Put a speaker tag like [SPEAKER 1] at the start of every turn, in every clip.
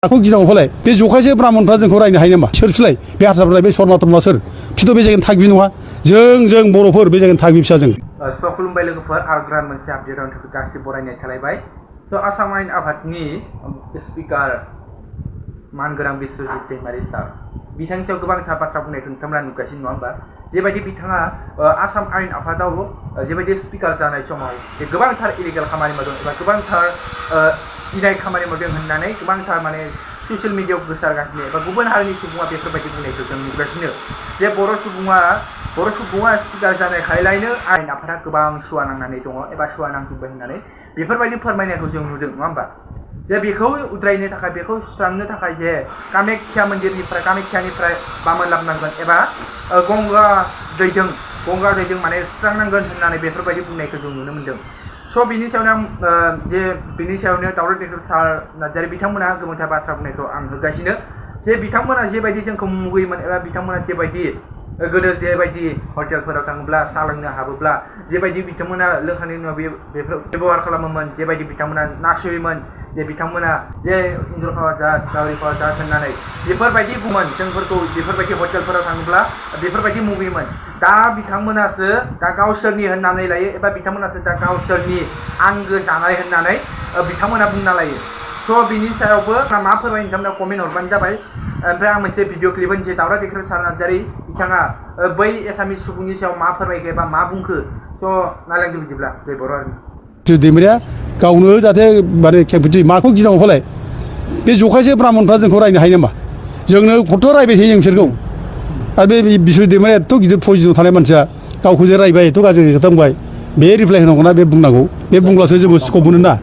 [SPEAKER 1] माखौ गिनांगौ फालाय बे जखायसे ब्राह्मणफ्रा जोंखौ रायनो हायो नामा सोरसोलाय बे हारसाफोरा बे सर्मा तर्मा सोर बिथ' बे जायगानि थागिबि नङा जों बर'फोर बे जायगानि थागिबि फिसा जों
[SPEAKER 2] खुलुमबाय लोगोफोर आरो गोदान मोनसे आपडेटआव गासिबो बरायनाय थालायबाय स' आसाम आयेन आफादनि स्पिकार मानगोनां बिस्वजित दैमारि सार बिथांनि सायाव गोबांथार बाथ्रा बुंनायखौ नोंथांमोना नुगासिनो नङा होमबा जेबायदि बिथाङा आसाम आयेन आफादाव जेबायदि स्पिकार जानाय समाव गोबांथार इलिगेल खामानि मावदों एबा गोबांथार इनाय खामानि मावदों होननानै गोबांथार माने ससियेल मिडियायाव गोसारगासिनो एबा गुबुन हारिनि सुबुङा बेफोरबायदि बुंनायखौ जों नुगासिनो जे बर' सुबुङा स्पिकार जानायखायलायनो आयेन आफादा गोबां सुवा नांनानै दङ एबा सुवा नांजोब्बाय होननानै बेफोरबायदि फोरमायनायखौ जों नुदों नङा होमबा जे बेखौ उद्रायनो थाखाय बेखौ सुस्रांनो थाखाय जे कामाख्यानिफ्राय बामोन लाबोनांगोन एबा गंगा दैजों माने सुस्रांनांगोन होननानै बेफोरबायदि बुंनायखौ जों नुनो मोन्दों स' बिनि सायावनो दावराव दैखर सार नार्जारि बिथांमोना गोबांथार बाथ्रा बुंनायखौ आं होगासिनो जे बिथांमोना जेबायदि जोंखौ मुगैयोमोन एबा बिथांमोना जेबायदि गोदो जेबायदि हटेलफोराव थाङोब्ला साहा लोंनो हाबोब्ला जेबायदि बिथांमोना लोंखांनायनि उनाव बेफोर बेब'हार खालामोमोन जेबायदि बिथांमोना नासयोमोन जे बिथांमोना जे इन्जुर खावा जात दावरि खावा जात होननानै बेफोरबायदि बुङोमोन जोंफोरखौ बेफोरबायदि हटेलफोराव थाङोब्ला बेफोरबायदि मुगैयोमोन दा बिथांमोनासो दा गावसोरनि होननानै लायो एबा बिथांमोनासो दा गावसोरनि आंगो जानाय होननानै बिथांमोना बुंना लायो स' बिनि सायावबो मा फोरमाय नोंथांमोना कमेन्ट हरबानो जाबाय ओमफ्राय आं मोनसे भिडिअ क्लिप होनोसै दावराव दैखर सार नार्जारि बिथाङा बै एसामिस सुबुंनि सायाव मा फोरमायखो एबा मा बुंखो स' नायलांदो बिदिब्ला जय बर' हारिनि
[SPEAKER 1] दैमारिया गावनो जाहाथे माने खेमफुथि माखौ गिनांगौ फालाय बे जखायसे ब्राह्मणफ्रा जोंखौ रायनो हायो नामा जोंनो खथ' रायबाय थायो जों बिसोरखौ आरो बे बिस्वजित दैमारिया एथ' गिदिर पजिसनाव थानाय मानसिया गावखौ जे रायबाय एथ' गाज्रि खोथा बुंबाय बे रिप्लाय होनांगौना बे बुंनांगौ बे बुंब्लासो जोंबो स्कप मोनो ना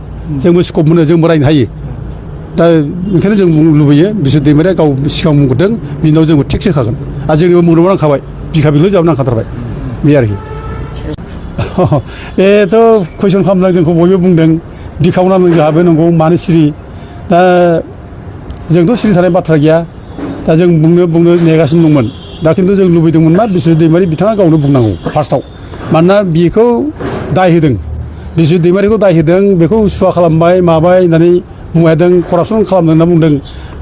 [SPEAKER 1] जोंबो स्कप मोनो जोंबो रायनो हायो दा ओंखायनो जों लुबैयो बिस्वजित दैमारिया गाव सिगां बुंहरदों बिनि उनाव जोंबो टेक्स होखागोन आरो जोंनिबो मोनोबो नांखाबाय बिखा बिखलो जाबो नांखाथारबाय बे आरोखि बेथ' कुइसन खालामदों जोंखौ बयबो बुंदों बिखावनानै जोंहाबो नंगौ मानो सिरि दा जोंथ' सिरि थानाय बाथ्रा गैया दा जों बुंनो नेगासिनो दंमोन दा खिन्थु जों लुबैदोंमोन मा बिस्वजित दैमारि बिथाङा गावनो बुंनांगौ फार्स्टआव मानोना बेखौ दाय होदों बिस्वजित दैमारिखौ दाय होदों बेखौ सुवा खालामबाय माबाय होननानै बुंदों करापसन खालामदों होनना बुंदों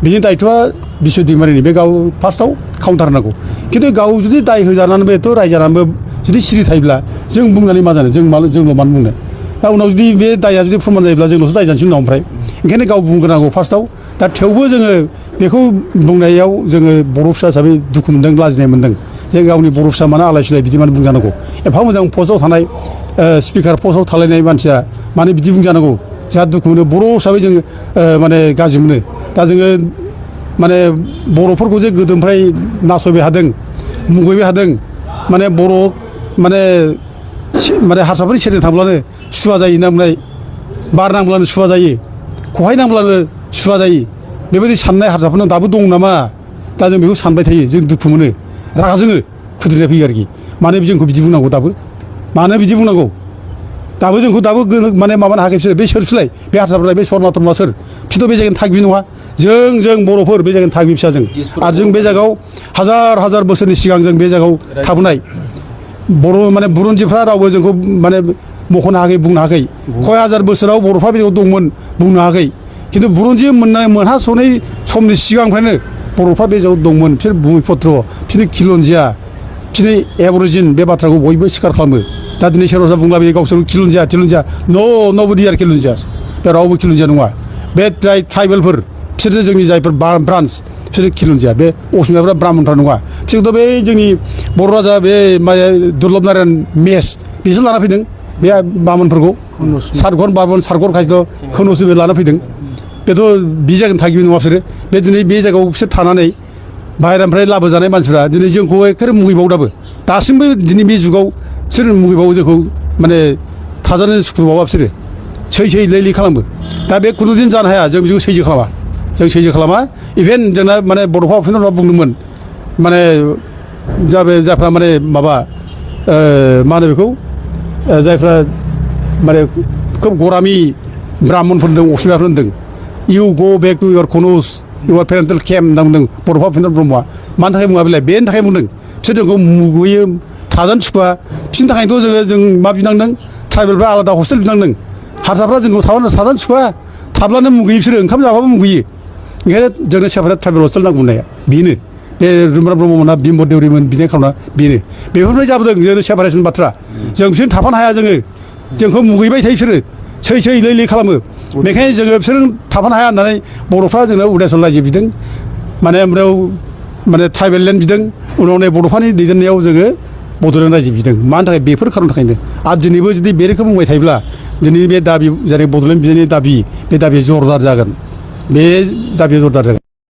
[SPEAKER 1] बिनि दायथ'आ बिस्वजित दैमारिनि बे गाव फार्स्टआव काउन्टार होनांगौ खिन्थु गाव जुदि दाय होजानानैबो एथ' रायजानानैबो जुदि सिरि थायोब्ला जों बुंनानै मा जानो जोंल' मानो बुंनो दा उनाव जुदि बे दाया जुदि फोरमान जायोब्ला जोंल'सो दाय जानोसै उनाव ओमफ्राय ओंखायनो गाव बुंग्रोनांगौ फार्स्टआव दा थेवबो जोङो बेखौ बुंनायाव जोङो बर' फिसा हिसाबै दुखु मोनदों लाजिनाय मोनदों जे गावनि बर' फिसा मानो आलाय सिलाय बिदि मानो बुंजानांगौ एफा मोजां पस्टआव थानाय स्पिकार पस्टआव थालायनाय मानसिया मानो बिदि बुंजानांगौ जोंहा दुखु मोनो बर' हिसाबै जों माने गाज्रि मोनो दा जोङो माने बर'फोरखौ जे गोदोनिफ्राय नासयबाय हादों मुगैबाय हादों माने बर' माने हारसाफोरनि सेरजों थांब्लानो सुवा जायो होनना बुंनाय बार नांब्लानो सुवा जायो खहाय नांब्लानो सुवा जायो बेबायदि साननाय हारसाफोरनाव दाबो दं नामा दा जों बेखौ सानबाय थायो जों दुखु मोनो रागा जोङो खुद्रिनाय फैयो आरोखि मानो जोंखौ बिदि बुंनांगौ दाबो मानो बिदि बुंनांगौ दाबो जोंखौ दाबो माने माबानो हायाखै बिसोर बे सोरसोलाय बे हारसाफोरा बे सर्मा तर्मा सोर बिथ' बे जायगानि थागिबि नङा जों बर'फोर बे जायगानि थागिबि फिसा जों आरो जों बे जायगायाव हाजार बोसोरनि सिगां जों बे जायगायाव थाबोनाय बर' माने बुरन्जिफ्रा रावबो जोंखौ माने मख'नो हायाखै बुंनो हायाखै खय हाजार बोसोराव बर'फ्रा बेयाव दंमोन बुंनो हायाखै खिन्थु बुरन्जि मोनहास'नाय समनि सिगांनिफ्रायनो बर'फ्रा बे जायगायाव दंमोन बिसोर भुमिपत्र बिसोरनि खिलन्जिया बिसोरनि एबरिजिन बे बाथ्राखौ बयबो स्वीकार खालामो दा दिनै सोरबा बुंला बे गावसोर खिलन्जिया न'बोदि आरो खिलन्जिया बे रावबो खिलन्जिया नङा बे जाय ट्राइबेलफोर बिसोरसो जोंनि जायफोर ब्रान्स बिसोर खिलन्जिया बे असमियाफ्रा ब्राह्मणफ्रा नङा बिसोरथ' बे जोंनि बर' राजा बे दुर्लभ नारायण मेस बिसोर लाना फैदों बे बामोनफोरखौ सारगर खायसे खोनोसो बे लाना फैदों बेथ' बे जायगानि थागिबि नङा बिसोरो बे दिनै बे जायगायाव बिसोर थानानै बाहेरानिफ्राय लाबोजानाय मानसिफ्रा दिनै जोंखौ एखेबारे मुगैबावो दासिमबो दिनै बे जुगाव बिसोर मुगैबावो जोंखौ माने थाजानो सुखुबावा बिसोरो सै लै खालामो दा बे खुनुदिन जानो हाया जों बेखौ सैज्य खालामा इभेन जोंना माने बड'फा अफिसारफ्रा बुंदोंमोन माने जायफ्रा माने माबा मा होनो बेखौ जायफ्रा माने खोब गरामि ब्राह्मणफोर दं असमियाफोर होनदों इउ गो बेक टु इयर कनुस इउर पेरेन्टेल केम्प होनना बुंदों बड'फा अफिसार ब्रह्मआ मानि थाखाय बुङा बेलाय बेनि थाखाय बुंदों बिसोर जोंखौ मुगैयो थाजानो सुखुवा बिसोरनि थाखायनोथ' जों मा बिनांदों ट्राइबेलफ्रा आलादा हस्टेल बिनांदों हारसाफ्रा जोंखौ थाजानो सुखुवा थाब्लानो मुगैयो बिसोरो ओंखाम जाबाबो मुगैयो ओंखायनो जोंनो सेपारेट ट्राइबेल हस्टेल नांगौ होननाया बेनो बे रुमब्रा ब्रह्ममोना बिम्ब देउरिमोन बिनाय खालामना बेनो बेफोरनिफ्राय जाबोदों जोंनो सेपारेसन बाथ्रा जों बिसोरजों थाफानो हाया जोंखौ मुगैबाय थायो बिसोरो सै लै खालामो बेखायनो जोङो बिसोरजों थाफानो हाया होननानै बर'फ्रा जोंनो उदासन रायजो बिदों माने ट्राइबेल लेण्ड बिदों उनाव नै बड'फानि दैदेननायाव जोङो बड'लेण्ड रायजो बिदों मानि थाखाय बेफोर खारननि थाखायनो आरो दिनैबो जुदि बे रोखोम बुंबाय थायोब्ला दिनैनि बे दाबि जेरै बड'लेण्ड बिनायनि दाबि बे दाबिया जरदार जागोन बे दाबिया जरदार जागोन